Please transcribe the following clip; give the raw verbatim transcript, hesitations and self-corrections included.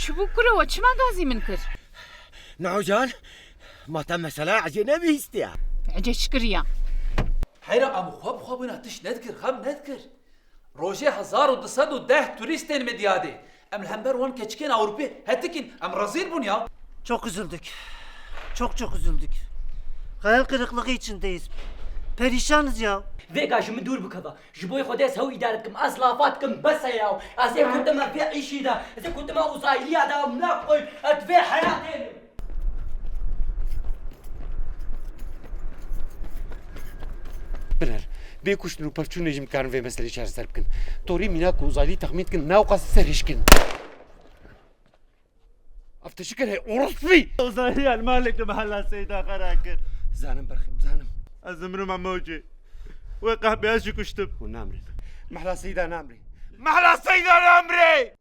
Çi bû kuro, we çima gazî min kir? Neho can, ma te mesela ecê nebihîstiya? Ecê çi kiriya? Heyra, em xwe bi xwe bûna tişt nedikir, xem nedikir. Rojê hezar û du sed û deh turîstên min diyadê. Em li hember wan keçikên Ewropê hetikin, em rezîl bûn ya. Çok üzüldük. Çok çok üzüldük. Hayal kırıklığı içindeyiz. Perişanız ya. Vêga ji min dûr bikeve. Ji bo Xwedê ez hew îdare dikim. Ez lafa dikim, bes e ya. Ez ê kutime vê îşî de. Ez ê kutime uzayliya de. Em ne koy. Ez vê heyatê. Biner, bê kuştin û pevçûnê jî em dikarin vê meselê çareser bikin. Torî mînak û uzaylî texmîn dikin, ne ewqas serhişk in. Ev te çi kir hey, orospî? Uzayliya li malê li mehela Seyda xera kir. Zanim berxê, zanim. Ez zimrim em mewcê. Wê qehpê ez jî kuştim. Hûn namrên. Mehla Seyda namrê. Mehla Seyda namrê!